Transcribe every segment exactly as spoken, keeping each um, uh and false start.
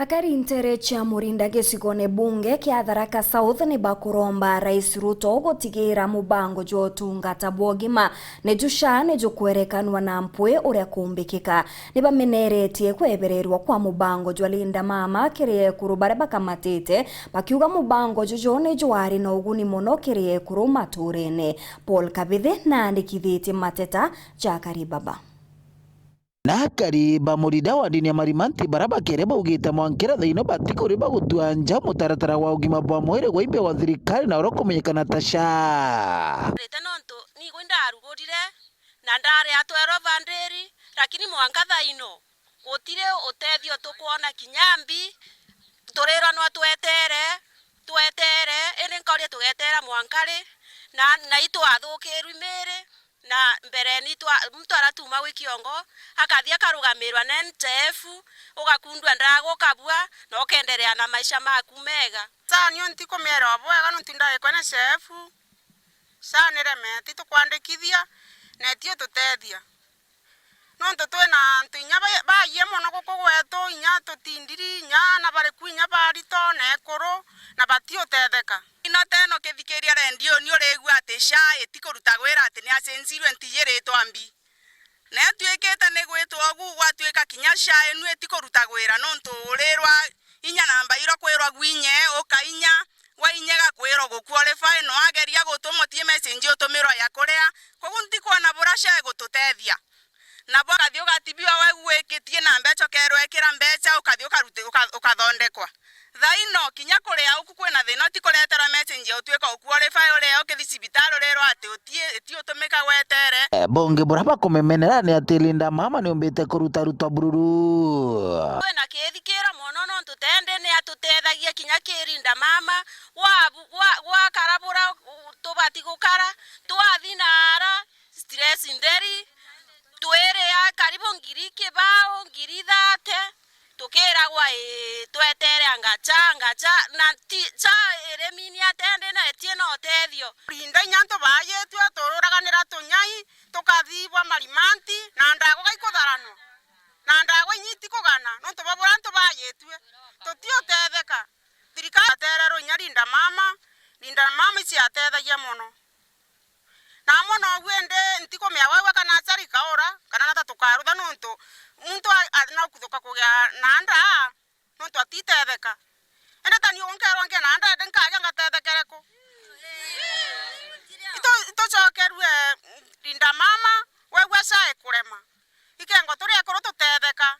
Akari ntere cia Murinda gicigone bunge kia Tharaka South ni bakuromba Rais Ruto gutigira mubango jwa utungata bwa ugima ni ju SHA ni jukwerekanwa na mpwi uria kumbikika. Ni bameneretie kwebererwa kwa mubango jwa Linda Mama kiri ekuru baria bakamatite, bakiuga mubango juju ni jwari na uguni mono kiri ekuru maturene. Paul Kabithi naandikithitie mateta ja Akari baba. Na akari ba Murinda wa ndini ya Marimanti bara bakere baugite mwankira thaino batikuri bagutua nja mutaratara wa ugima bwa mwiri gwa imbe wa thirikari na uria kumenyekana ta SHA. Rite nontu nigwe ndarugurire na ndaria twelve hundred, lakini mwanka thaino gutiri utethio tukwona kinya mbi, turiranwa twetere, twetere, indi nkauria tugetera mwanka ri? Na, na itwathukirwi miri. Na mbereni twa-, muntu aratuma gwi kiongo, akathi akarugamirwa ni N H I F, ugakundua ndaga ukabua, na ukenderea na maisha maku mega. SHA nio ntikumierwa bwega nontu ndagikwa ni N H I F. SHA niremete, itukwandikithia, na itiututethia. Nontu twina antu inya ba-, baayie mono guku gwetu, inya tutindiri, inya na bariku, inya barito, na ekuru, na batiutetheka. Ino teno kithikiria rendioni urigua ati SHA itikuruta gwira ati niacenjirue ntijiritwa mbi. Na ituikite ni gwitwa ugu gwatuika kinya SHA inu itikuruta gwira nontu urirwa inya namba iro kwirwa gwinye ukainya, gwainyega kwirwa guqualify, no ageria gutumwa tie message utumirwa ya kuria. Koguo ntikwona bura SHA igututethia. Nabo ukathi ugatibiwa wegu wikitie na mbeca, ukerwa ikira mbeca, ukathi ukarute-, uka-, ukathondekwa. Thaino, kinya kuria uku kwina thina, utikureterwa message ya utuika uqualify, uria ukithi cibitari urirwa ati uti-, iti utumika gwetere. Eh, bungi buria bakumemenera ni ati Linda Mama niumbite kurutarutwa bururu. Kwina kithikiro mono nontu tende ni atutethagia kinya ki Linda Mama, gwa-, gwa-, gwakara bura tubati gukara, twathi naara, stress ntheri, twiria karibu ngiri kibao, ngiri thate, tukiragwa, ii, twetere anga cha, anga cha, na ti cha iriminia tende na itie na utethio. Linda inya antu baayitue, tururaganira tunyai, tukathibwa marimanti, na ndagwa gaikutharanwa, na ndagwa inya itikugana, nontu bwa buria antu baayitue, tutiutetheka. Thirikari atererwe inya Linda Mama, Linda Mama iciatethagia mono. Na amwe nogu indi ntikumea wegua kana acari kaura, kana nata tukarutha nontu muntu a-, a-, naukuthuka kugia na nda, nontu atitetheka. Indi tani ugu nkerwa ngie na nda, indi nkagia ngatethekere ku? Itu-, itucokerue Linda Mama, wegua SHA ikurema. Ikengo turi ekuru tutetheka.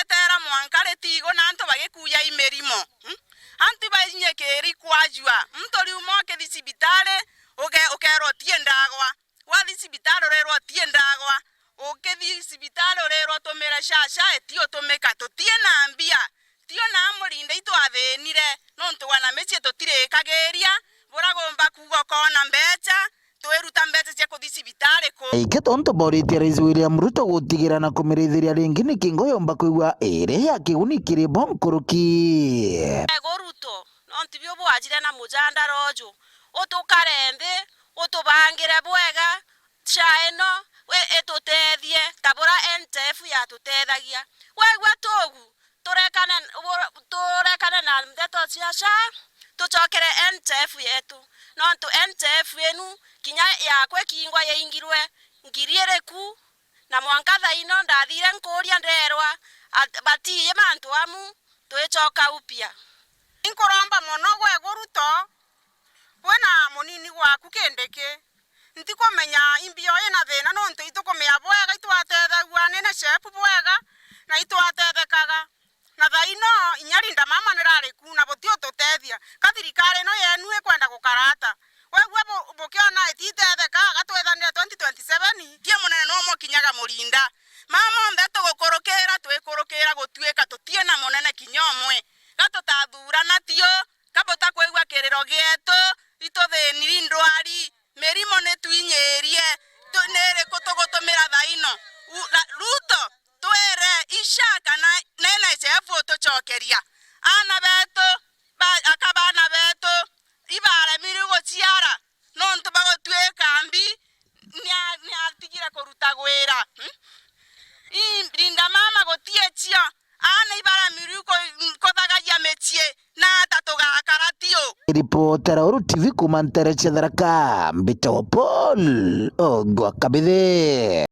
Etera mwanka ritigo na antu bagikuya imirimo. Hmm? Antu bainyikiri kwajua. Muntu riuma ukithi cibitari, uge-, ukerwa utie ndagwa. Wathi cibitari urerwa utie ndagwa. Ukithi cibitari urerwa utumire SHA, SHA iti utumika. Tutie na mbia. Tio na Murinda itwathinire, nontu wana micii tutirikagiria, buragomba kuuga ukoona mbeca, twiruta mbeca cia kuthi cibitari ku? Aike tontu boritie Rais William Ruto gutigira na kumirithiria ringi, niki ngo yomba kwigua iri ya kiguni kiri bo nkuruki? Ego Ruto, nontu bio bwajire na mujandara uju, utukare nthi, utubangire bwega, SHA ino, wi-, itutethie, ta buria N H I F yatutethagia. Wegua tugu, turekane, turekane na ndeto cia SHA, tucokere N H I F yetu. Nontu N H I F inu, kinya yakwa ikingwa yaingirwe ngiri iri ku, na mwanka thaino ndathire nkuria nderwa, at-, batiiye mantu amu twicoka upya. Inkuromba mono gwe Ruto, gwe na munini gwaku Kindiki. Ntikumenya imbio ina thina nontu itukumea bwega, itwatethagua ni N H I F bwega, na itwatethekaga. Na thaino inya Linda Mama nirari ku, na buti ututethia. Ka thirikari ino yenu ikwenda gukara ata? Wegua bu-, bukiona ititetheka, gatwethanire twenty twenty-seven, tie munene no mukinyaga Murinda. Mama onthe tugukurukira, twikurukira gutuika tutie na munene kinya umwe. Ga tutathurana tio, ka butakwigua kiriro gietu, ituthiniri ndwari, mirimo nitwinyirie, tu-, ni iriku tugutumira thaino? U-, ra-, Ruto, twire i SHA kana ni N H I F utucokeria. Aana betu, ba-, aka baana betu, ibaremirwe guciara, nontu bagutuika mbi, nia-, niatigire kuruta gwira. Hmm? Ii, Linda Mama gutie cio, aana ibaremirwe ku-, ata tugakara tiu. Ripotera Uru T V kuma ntere cia Tharaka, mbitagwa Paul Ogwa Kabithi.